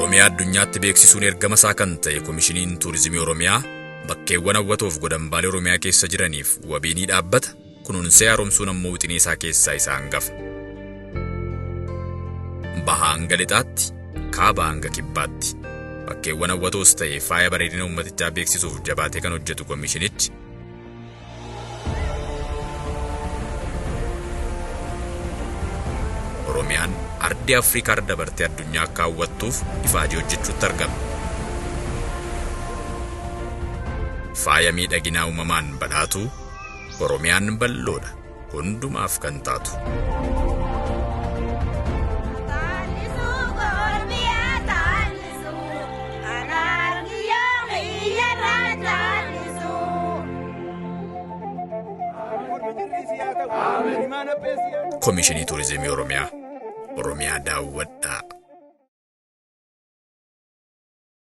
Oromiyaa addunyaatti beeksisuun ergama isaa kan ta'e Komishiniin Tuurizimii Oromiyaa bakkeewwan hawwatoof godambaalee Oromiyaa keessa jiraniif wabii ni dhaabbata, kunuunsee haaromsuun ammoo wixinee isaa keessaa isa hangafa. Bahaa hanga lixaatti, kaabaa hanga kibbaatti. Bakkeewwan hawwatoos ta'e faaya bareedina uummatichaa beeksisuuf jabaatee kan hojjetu komishinichi, Oromiyaan ardii Afrikaa irra dabartee addunyaa akka hawwattuuf ifaajee hojjechuutti argama. Faaya miidhaginaa uumamaan badhaatuu Oromiyaan bal'oodha hundumaaf kan taatu. Komishinii Turizimii Oromiyaa. Oromiyaa daawwadhaa.